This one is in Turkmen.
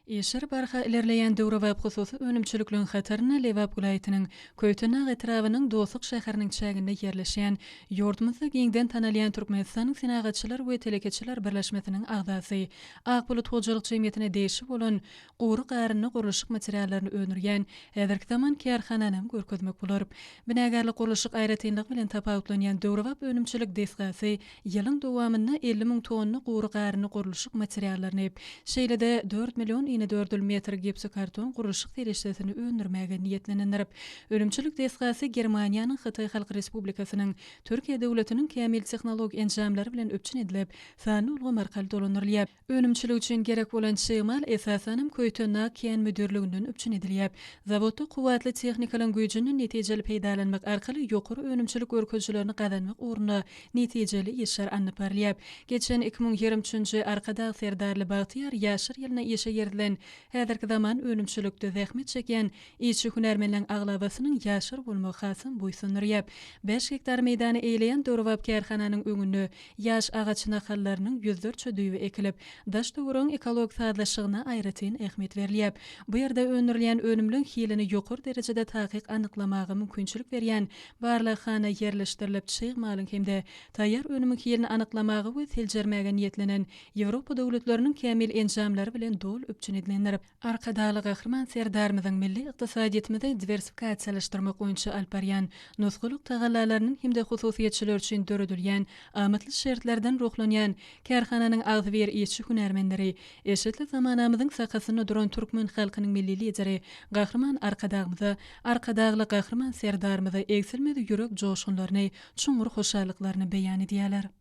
Işler barha ilerleýän döwrebap hususy önümçilikleriň hatarynda Lebap welaýatynyň Köýtendag etrabynyň Dostluk şäheriniň çäginde ýerleşýän, ýurdumyzda giňden tanalýan Türkmenistanyň Senagatçylar we telekeçiler birleşmesiniň agzasy, Ak bulut hojalyk jemgyýetine degişli bolan gury garyndy gurluşyk materiallaryny öndürýän häzirki zaman kärhananam görkezmek bolar. Binagärlik-gurluşyk aýratynlygy bilen tapawutlanýan döwrebap önümçilik desgasy Ýylyň dowamynda 50 müň tonna gury garyndy gurluşyk materiallaryny, şeýle-de 4 million inedördül metr gipsokarton gurluşyk serişdesini öndürmäge niýetlenendir. Önümçilik desgasy Germaniýanyň, Hytaý Halk Respublikasynyň, Türkiýe döwletiniň kämil tehnologik enjamlary bilen üpjün edilip, sanly ulgam arkaly dolandyrylýar. Önümçilik üçin gerek bolan çig mal esasanam Köýtendag kän müdirliginden üpjün edilýär. Zawodda kuwwatly tehnikalaryň güýjünden netijeli peýdalanmak arkaly ýokary önümçilik görkezijilerini gazanmak ugrunda netijeli işler alnyp barylýar. Geçen 2023-nji Arkadag Serdarly bagtyýar ýaşlar ýylynda işe girizilen häzirki zaman önümçilikde zähmet çekýän Işçi-hünärmenleň aglabasynyň ýaşlar bolmagy hasam buýsandyrýar. Bäş gektar meýdany eýeleýän döwrebap kärhananyň öňünde ýaş agaç nahallarynyň ýüzlerçe düýbi ekilip, daş-töweregiň ekologik sazlaşygyna aýratyn ähmiýet berilýär. Bu ýerde öndürilýän önümleň hilini ýokary derejede takyk anyklamaga mümkinçilik berýän barlaghana ýerleşdirilip, çig malyň hem-de taýýar önümiň hilini anyklamaga we seljermäge niýetlenen Ýewropa döwletleriniň kämil enjamlary bilen doly üpjün edilendir. Arkadagly Gahryman Serdarymyzyň milli ykdysadyýetimizi diwersifikasiýalaşdyrmak boýunça alyp barýan nusgalyk tagallalarynyň hem-de hususyýetçiler üçin döredilýän amatly şertlerden ruhlanýan kärhananyň agzybir işçi-hünärmenleri eşretli zamanamyzyň sakasynda duran türkmen halkynyň Milli Lideri Gahryman Arkadagymyza, Arkadagly Gahryman Serdarymyza egsilmez ýürek joşgunlaryny, çuňňur hoşallyklaryny beýan edýärler.